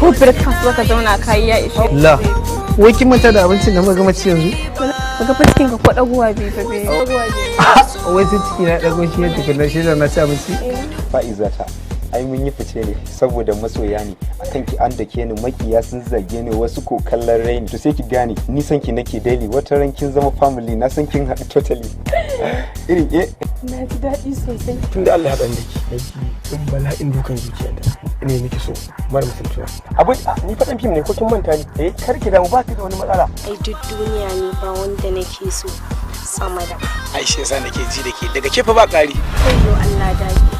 Ko breakfast baka zauna kai ya ishe. La. Wai kin manta da abincin da muka gama ci yanzu? Baka fa cikin ka ko dagowa bai ba bai. Wai sai ciki na dago shi ya tukunna shi da na ci abinci. Fa'izata, ai mun yi fice ne saboda masoya ne. Akan ki an dake ni, makiya sun zage ni, wasu ko kallon raini. To sai ki gane ni san ki nake daily, wata ran kin zama family na, san kin haɗu totally. Irin eh. Na ji daɗi sosai. Tunda Allah ya haɗa ni da ke, in bala'in dukan zuciyata ne miki so mara misaltuwa. Abu ni faɗan fim ne ko kin manta ni? Eh, kar ki damu, ba ki da wani matsala. Ai duk duniya ne ba wanda nake so sama da. Aisha, yasa nake ji da ke daga kefa ba ƙari. Wayyo Allah, daɗi.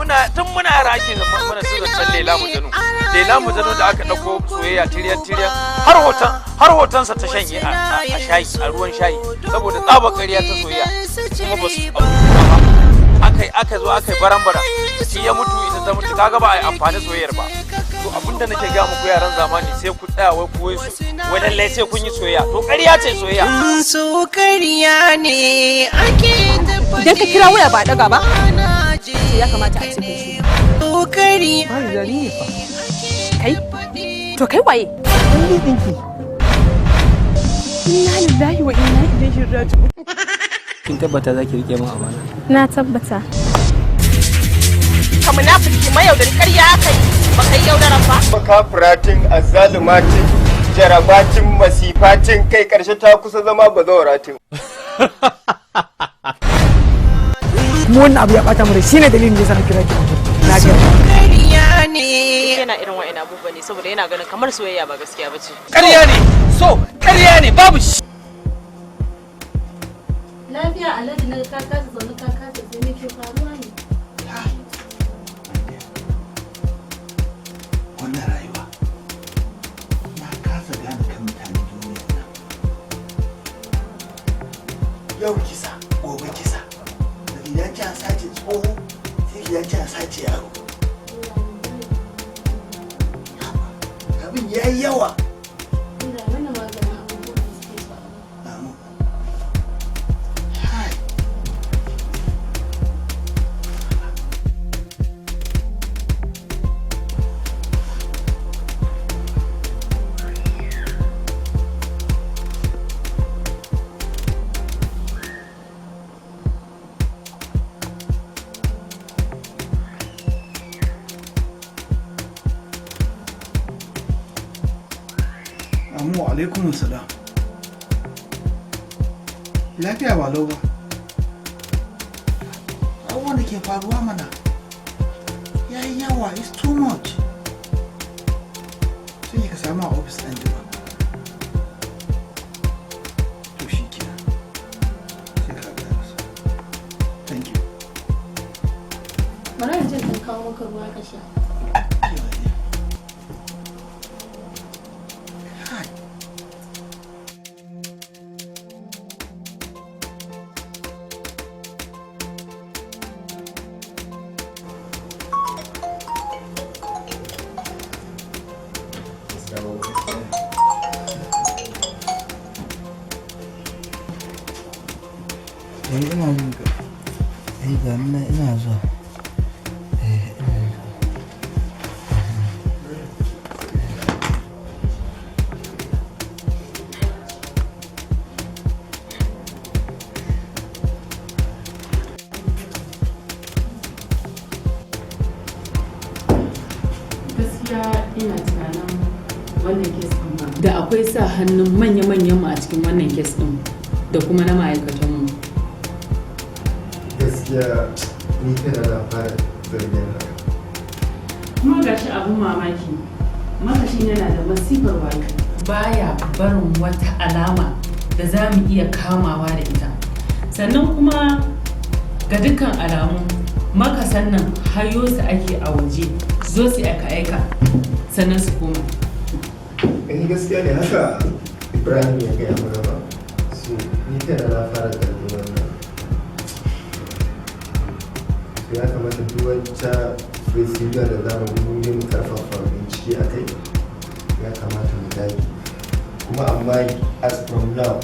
Muna tun muna yara ake zama mana su zancen Lela Mujanu. Lela Mujanu da aka ɗauko soyayya tiryan tiryan, har hoton har hotonsa ta shanye a shayi, a ruwan shayi, saboda tsabar ƙarya ta soyayya, kuma ba su abu ba. Aka zo aka yi baran-baran, shi ya mutu, ita ta mutu. Kaga ba a yi amfani soyayyar ba. To abinda nake ga muku, yaran zamani, sai ku tsaya wai ku wai su wai lallai sai kun yi soyayya, to ƙarya ce soyayya. So ƙarya ne ake. Idan ka kira waya ba a daga ba, ya kamata a ce kai shi. Ƙarya. Ba ni ne fa. Kai? To kai waye? Ni dinki. Inna lillahi wa inna ilaihi raji'un. Kin tabbata za ki rike min amana? Na tabbata. Ka munafiki mayaudari, ƙarya kai ba kai yaudaran ba. Makafiratin, azzalumatin, jarabatin, masifatin, kai karshe ta kusa zama bazawaratin. Kuma wannan abu ya bata mu rai, shine dalilin da yasa na kira ki. Na ga. Ƙarya ne. Yana irin wa'in abubuwa ne saboda yana ganin kamar soyayya ba gaskiya ba ce. Ƙarya ne so, ƙarya ne, babu shi. Lafiya, Alhaji, na ka kasa zaune, ka kasa tsaye, me ke faruwa ne? Wannan rayuwa, na kasa gane kan mutanen duniyar nan. Yau kisa, gobe kisa, da idan ci an sace tsoho, sai idan ci an sace yaro. Abin ya yi yawa. Allah ya mana maganin abubuwan da suke faruwa. Amin. Hai. Amu alaikum salam. Lafiya ba lau ba. Abubuwan da ke faruwa mana ya yi yawa, it's too much. Sai ka samu a ofis ɗan jima. To shi kenan. Sai ka gaya masa. Thank you. Bari in je in kawo maka ruwa ka sha. Kai. Eh, ina jin ka. Eh, ga ni nan ina zuwa. Eh, ina zuwa. Gaskiya ina tunanin wannan case ɗin ba da akwai sa hannun manya-manyan mu a cikin wannan case ɗin da kuma na ma'aikatan mu. Gaskiya ni kaina na fara zargin haka. Kuma gashi abun mamaki, makashin yana da masifar wayo, baya barin wata alama da za mu iya kamawa da ita. Sannan kuma ga dukkan alamu makasan nan hayo su ake a waje, zo su aika-aika sannan su koma. Eh, gaskiya ne, haka Ibrahim ya gaya mana ba. So ni kaina na fara zargin wannan. So ya kamata duk wata procedure da za mu bi mu mu karfafa bincike a kai, ya kamata mu dage. Kuma amma as from now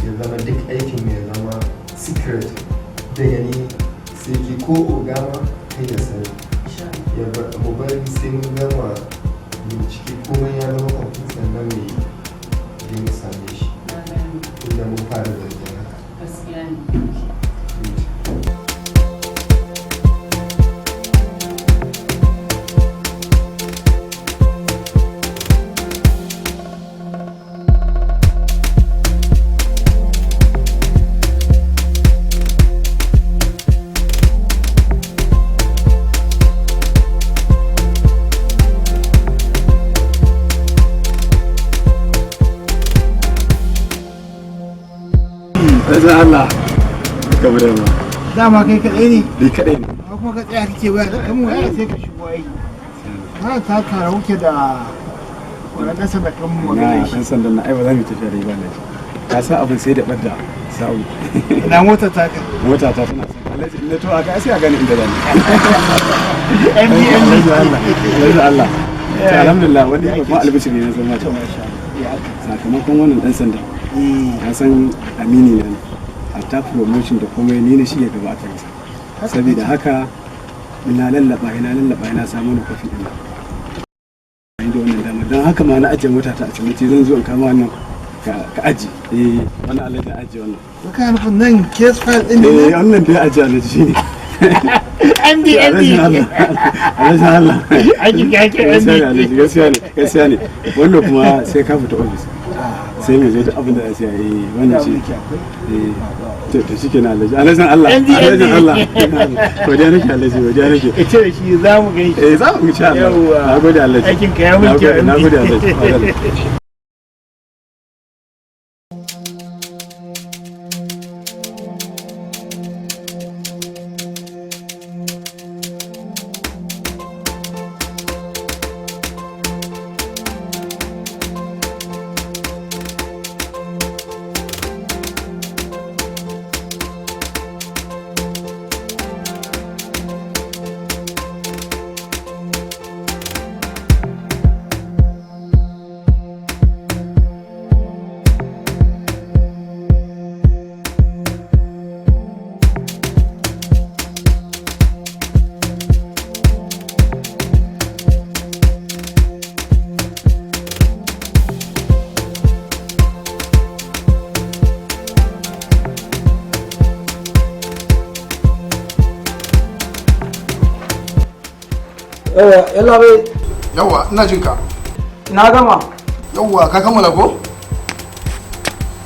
ya zama duk aikin mu ya zama Secret daga ni sai ki, ko ogama kai ya sani. Ya mu bari sai mun gama bincike, komai ya zama complete, sannan mu je mu same shi. Tunda mun fara zargin haka. Gaskiya ne. Azan Allah ka bude ma. Dama kai kaɗai ne? Ni kaɗai ne. Amma kuma ka tsaya kake waya da kan waya sai ka shigo ai. Na ta tare kuke da wannan ɗan sanda kan magana Na shi. ɗan sandan na, ai ba za mu tafiya da ba laifi. Ka san abin sai da ɓadda sa'u. Ina motar taka? Mota ta tana son Alhaji, in na to aka sai a gane inda zan. MD. Alhaji Allah. Alhaji Allah. To alhamdulillah, wani babban albishiri ne zan mata. Sakamakon wannan ɗan sanda. Ka san amini ne. Hatta promotion da komai ni ne shige gaba a kansa. Saboda haka ina lallaba, ina lallaba, ina samu na kofi ɗin. Yayin da wannan dama, don haka ma na ajiye mota ta a can, ce zan zo in kama wannan ka aji, eh, wannan Alhaji aji wannan. To kana nufin nan case file ɗin ne? Eh, wannan dai aji Alhaji shine. MD MD. Alhaji Allah, Alhaji Allah. Aiki ka ake MD. Gaskiya ne Alhaji, gaskiya ne, gaskiya ne. Wannan kuma sai ka fita office sai mai zo duk abin da za su yi, eh, wannan shi, eh, to shikenan Alhaji, Alhajin Allah. MD. Alhajin Allah, godiya nake Alhaji, godiya nake. Ita da shi za mu gaishe. Eh, za mu insha Allah. Yawwa. Na gode Alhaji. Aikin ka ya mun kyau. Na gode Alhaji, na gode. Yawa, yalla bai. Yawwa, ina jin ka. Na gama. Yawwa, ka kammala ko?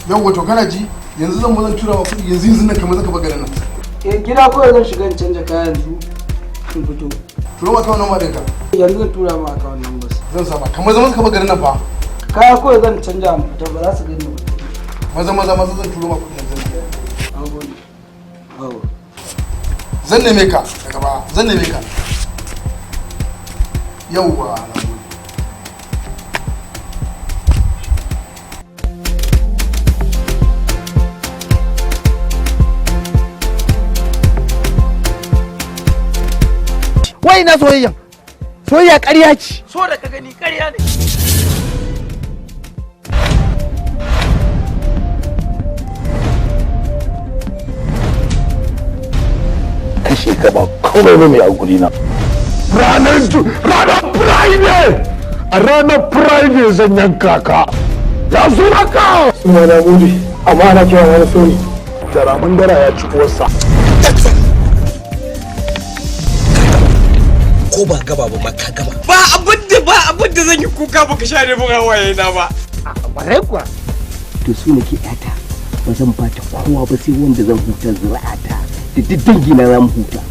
Yawwa, to kana ji, yanzu zan tura ma kuɗi yanzu yanzu nan kamar zaka bar garin nan. Eh, gida kawai zan shiga in canja kaya yanzu in fito. Turo ma account number ɗinka. Yanzu zan tura ma account numbers. Zan sama, kamar zaman ka bar garin nan fa. Kaya kawai zan canja mu fita, ba za su gani ba. Maza maza maza, zan turo ma kuɗi yanzu. An gode. Yawa. Zan neme ka daga baya, zan neme ka. Yawwa, na gode. Wai na soyayya, soyayya ƙarya ce. So da ka gani ƙarya ne. Kashe ka ba komai ba mai a guri na. Ranar Friday, a ranar Friday zan yanka ka. Ya suna ka. Suna na gode, amma ana kira wani sori. Jaramin dara ya ci uwarsa. Ko ba gaba ba ma ka gama. Ba abin da ba abin da zan yi kuka baka share mun hawaye na ba. Kwarai kuwa. To su nake yata ba zan bata kowa ba sai wanda zan huta, zuri'ata da duk dangina za mu huta.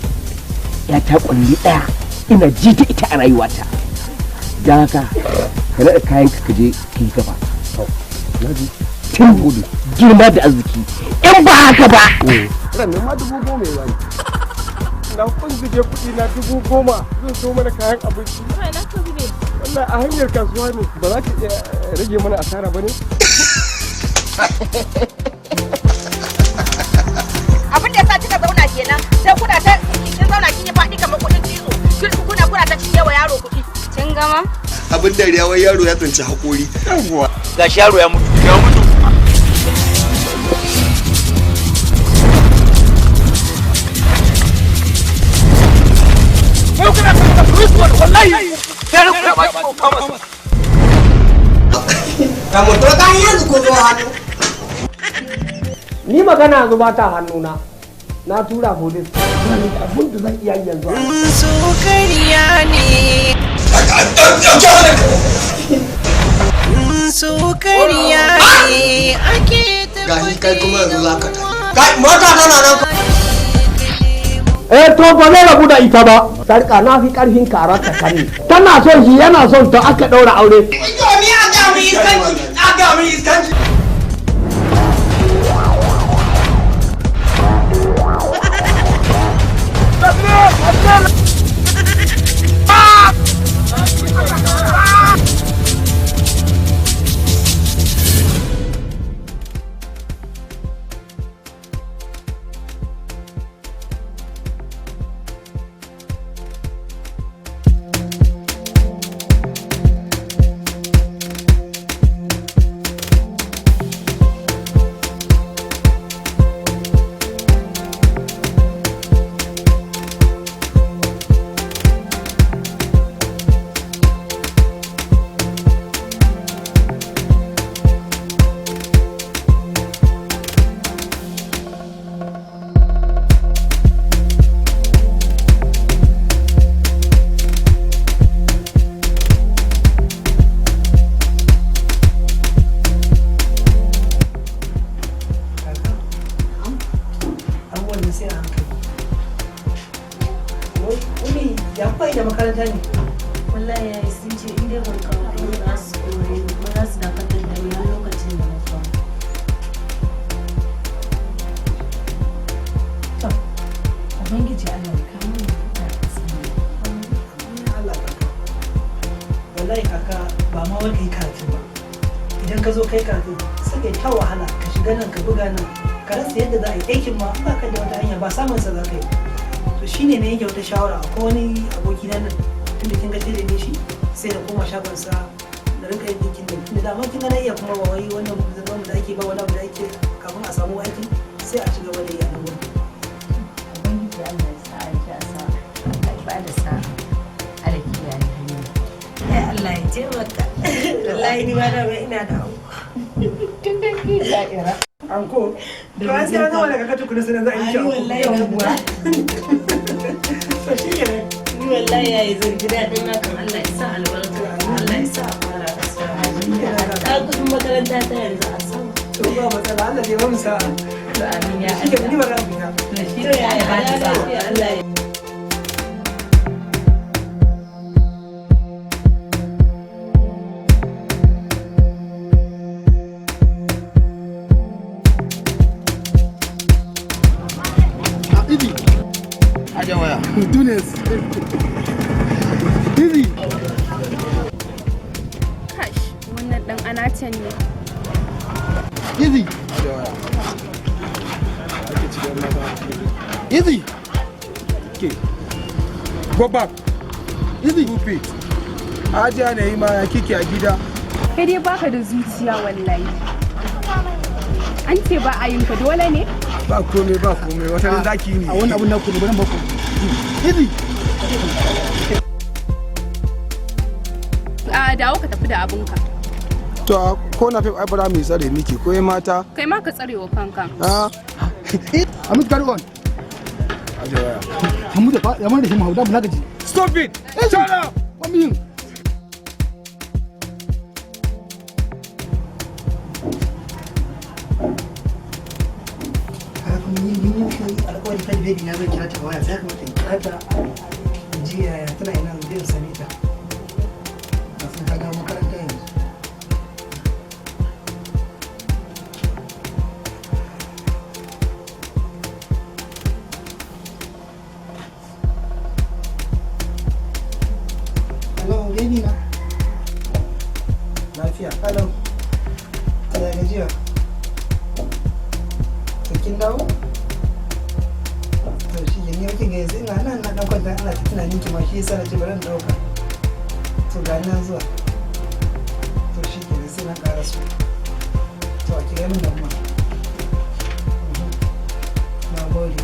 Yata kwalli ɗaya ina ji ta ita a rayuwata. Don haka ka naɗa kayan ka je ka yi gaba. Tun gudu girma da arziki in ba haka ba. Ranar ma 10,000 ya bani. Na kunzige kuɗi na 10,000 zan so mana kayan abinci. Wallahi a hanyar kasuwa ne, ba za ka iya rage mana asara ba ne? Abin da yasa kika zauna kenan, sai kuna ta kin zauna kin yi faɗi kamar kuɗin cizo. Kin kuna ta cinye wa yaro kuɗi. Kin gama? Abin dariya, wai yaro ya tsinci hakori. Yawwa, gashi yaro ya mutu, ya mutu. Kai kuna ka police wallahi. Sai ku ba ki ko masa. Ka mutu ka yanzu ko zo hannu. Ni magana yanzu ba ta hannuna. Na tura police. Abin da zan iya yi yanzu. So kariya ne. So kariya ne ake Gashi kai kuma yanzu za ka tafi. Kai mota tana nan. Eh to ba zai rabu da ita ba. Sarka na fi karfin karar ta kani. Tana son shi yana son ta aka daura aure. Yo ni a ga mu iskanci. A ga mu iskanci. Abubuwan da sai a hankali. Wani ya kwai da makaranta ne? Wallahi yayi sun ce in dai ban kawo ba za su kore ni kuma za su dakatar da ni har lokacin da na kawo. To, Ubangiji Allah ya kawo mu da Allah kaka. Wallahi kaka ba ma wai kai karatu ba. Idan ka zo kai karatu sai kai ta wahala ka shiga nan ka buga nan ka rasa yadda za a yi aikin ma ba ka da wata hanya ba samun sa za ka yi. To shine ne yanke wata shawara akwai wani aboki na nan tunda kin ga tele ne shi sai na koma shagon sa na rinka yin dinkin nan tunda dama kin ga na iya kuma ba wai wannan zaman da ake ba wani abu da ake kafin a samu aikin sai a ci gaba da yi a nan gurin. Ubangiji Allah ya sa a ji a sa. Allah ya bada sa'a. Allah kiyaye hanya. Ai Allah ya taimaka. Wallahi ni ma dama ina da anko. Tun da ki da'ira. Anko? To an sai an gama da kaka tukuna sanan za a yi shi anko. Wallahi na buwa. To shi kenan. Ni wallahi yayi zan ji daɗin hakan Allah ya sa albarka. Allah ya sa a fara a sa. Ta kudin makaranta ta yanzu a sama. To ba matsala Allah ya ba mu sa'a. To amin ya Shi kenan ni ba za mu fita. To shi ne ya bada sa'a. Allah ya Idi. Aje waya. Tunes. Idi. Kash, wannan dan anacen ne. Idi. Easy. Okay. Go back. Easy. Stupid. Hajiya ne yi ma ya kike a gida. Kai dai baka da zuciya wallahi. An ce ba a yin ka dole ne? Ba komai ba komai wata ran zaki ne. A wannan abun naku ne bari baku. Easy. A dawo ka tafi da abunka. To ko na fi ai bara mai tsare miki ko mata. Kai ma ka tsare wa kanka. Ah. Hamid carry on. Aje waya. Hamid da ya mana da shi mu hauda mu na gaji. Stop it. Shut up. Kwamiyin. Alƙawari ta baby na zan kira ta waya sai kamata in kira ta in ji yaya tana ina zan je in same ta. Na san ka dawo makaranta yanzu. Hello baby na. Lafiya kalau. Kana gajiya? To kin dawo? To shi ke ni kin ga yanzu ina nan na dan kwanta ina ta tunanin ki ma shi yasa na ce bari in dauka. To ga nan zuwa. To shi ke sai na ƙara so. To a kira min da umma. Na gode.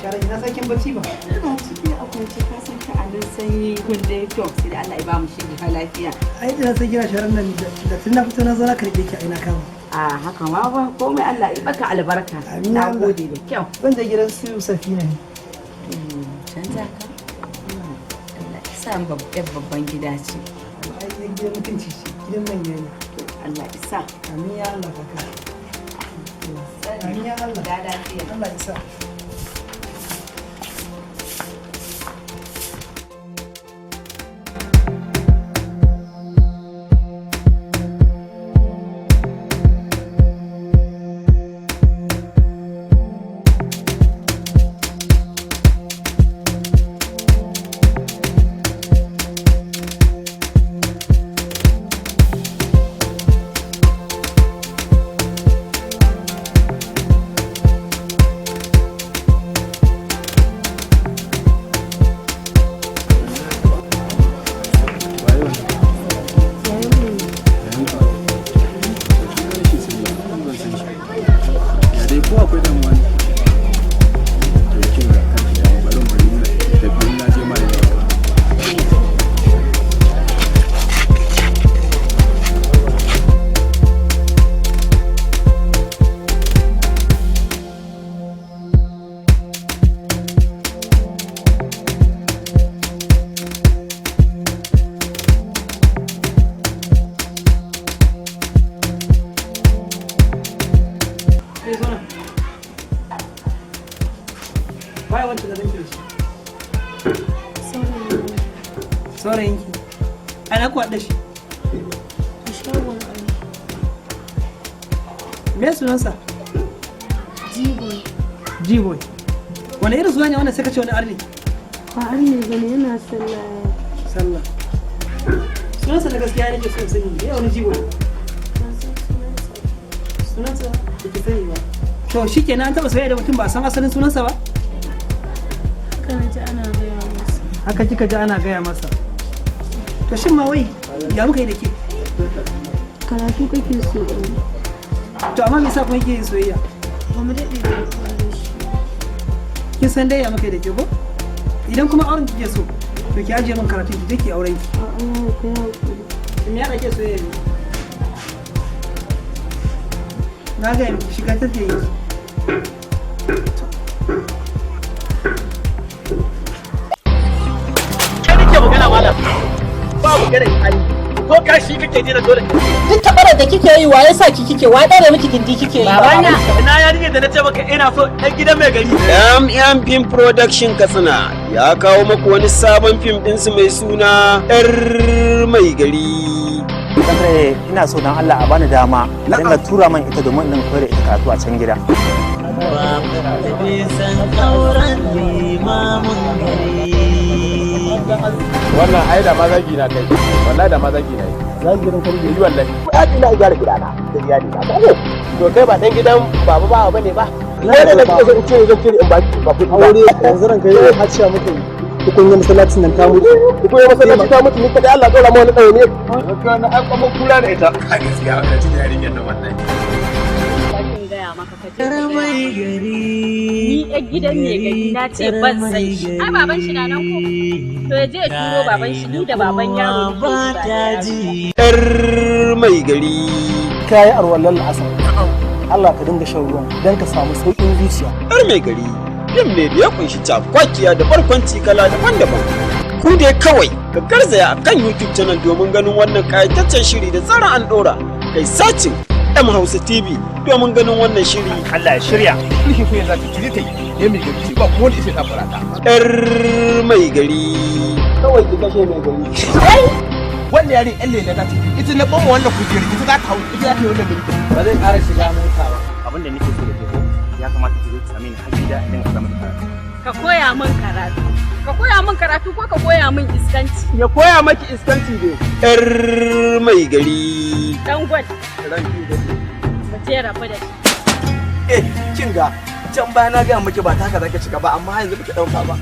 share ina sakin bacci ba. Ina ciki a kwance, ka san ta anan sanyi kun dai. To, sai da Allah ya ba mu shi lafiya. Ai da sai kina sharan nan da tun na fito na zo na karbe ki, ai na kama. A haka ma ba komai, Allah ya baka albarka. Amin. Na gode da kyau. Zan je gidan su Safina ne. Canza ka. Allah ya sa babban gida ce. Ai gidan mutunci ce, gidan manya ne. Allah ya sa. Amin ya Allah kaka. Amin ya Allah. Da lafiya. Allah ya sa. Waye wancan da zanki da shi? Saurayinki. Ana ku haɗa shi? Me sunansa? G-boy. G-boy. Wani irin suna ne wannan, sai ka ce wani arni? Ba arni bane, yana sallah. Sallah. Sunansa na gaskiya nake so in sani. Me wani G-boy? Sunansa ba ki sani ba. To shikenan, an taɓa soyayya da mutum ba a san asalin sunansa ba? Haka na ji ana gaya masa. Haka kika ji ana gaya masa. To shin ma wai ya muka yi da ke? Karatu kake so in yi. To amma me yasa kuma yake yin soyayya? Ba mu daɗe da haɗuwa da shi. Kin san dai ya muka yi da ke ko? Idan kuma auren kike so, to ki ajiye min karatun ki je ki auren ki. A'a, ka yi haƙuri. Me ya kake soyayya ne? Na ga miki shiga ta yi. Kai nake magana malam. Ba magana ai. Ko kashi kake jira dole. Duk tabarar da kike yi, waye sa ki kike? Waye dare miki gindi kike yi? Babana. Ina yarinyar da na ce maka ina so, ɗan gidan mai gari. MM Film Production Katsina ya kawo maku wani sabon fim ɗinsu mai suna 'Yar Mai Gari. Ɗan ina so don Allah a bani dama a dinga tura man ita domin in koyar da ita karatu a can gida. Wannan ai da ma zagi na kai. Wallahi da ma zagi na yi. Zagi ran kai yi wallahi. Ai ina gyara gidana da iyali na. Ko to kai ba dan gidan baba ba bane ba. Wani da kake so in ce zan cire in ba ba kuɗi ba. Aure yanzu ranka yi haciya muka yi. Tukunyar masallacin nan ta mutu. Tukunyar masallacin ta mutu ni kadai Allah dora mu wani ɗaure ne. Gaskiya na ai kuma kula da ita. A gaskiya aka ci yarinyar nan wallahi. Gaya maka ka je ka gaya masa. Ni yar gidan mai gari na ce ban san shi. Ai baban shi na nan ko? To ya je ya turo baban shi, ni da baban yaro ni ba da yaro. 'Yar Mai Gari. Ka yi arwallar la'asar. Allah ka dinga shan ruwan don ka samu sauƙin zuciya. 'Yar Mai Gari fim ne da ya kunshi cakwakiya da barkwanci kala daban-daban. Ku dai kawai ka garzaya a kan YouTube channel domin ganin wannan kayataccen shiri da tsara an ɗora. Kai sacin M Hausa TV domin ganin wannan shiri. Allah ya shirya. Mulkin soyayya za ta cire ta yi. Ne mai gari ba kuma wanda ya ta farata. 'Yar Mai Gari. Kawai ki kashe mai gari. Wannan yare ƴan lela ta ce ita na bama wannan kujerar, ita za ta hau, ita za ta yi wannan mulki. Ba zai ƙara shiga mota ba. Abin da nake so da ke ko ya kamata ki zo ki same ni har gida idan ka zama karatu. Ka koya min karatu. Ka koya min karatu ko ka koya min iskanci. Ya koya maki iskanci ne. 'Yar Mai Gari. Dan gwal. Mu je rabu da shi. Eh, kin ga can baya na gaya miki ba taka zaki shiga ba, amma yanzu baki dauka ba.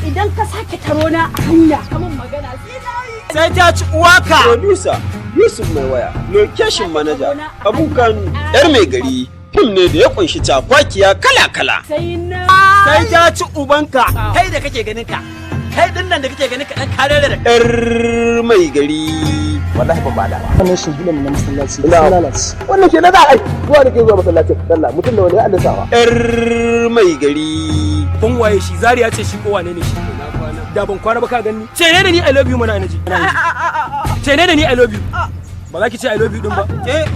Idan ka sake taro na a hanya ka min magana sai na yi. Sai ta ci uwaka. Producer Yusuf Mai Waya, Location Manager Abukan. 'Yar Mai Gari Fim ne da ya kunshi cakwakiya kala-kala. Sai na sai ta ci ubanka, kai da kake ganin ka. Kai din nan da kake ganin ka dan karere da Yar mai gari. Wallahi ban bada ba. Wannan shingilan na masallaci Ina. sun lalace. Wannan ke na za a yi zuwa da ke zuwa masallacin sallah mutum da wani ya alisawa. Yar mai gari. Ban waye shi Zaria ce shi ko wane ne shi? Da ban kwana ba ka gani. Ce ne da ni I love you mana naji. Ce ne da ni I love you. Ba za ki ce I love you din ba.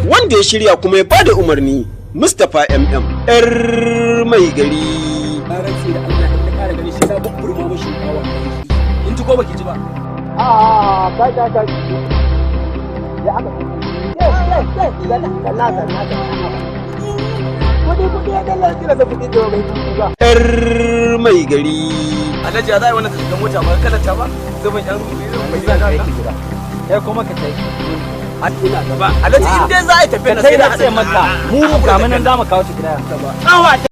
Wanda ya shirya kuma ya bada umarni Mustapha MM. Yar mai gari. Na rantse da Allah in na kara gani shi na bubburma mashi kawa. In ji ko baki ji ba. Ah, kai kai kai. Ya aka. Yes, yes, yes. Zalla, zalla, zalla. Kudi kudi ya dalla kira da kudi da bai kudi ba. Yar mai gari. Alhaji ya za a yi wannan ta shiga mota ba kalanta ba zubin yan mai zan kai ki gida. Kai kuma ka tai. Ina gaba. Alhaji in dai za a yi tafiya na sai na ce maka mu ga mu nan za mu kawo shi gida. Awa.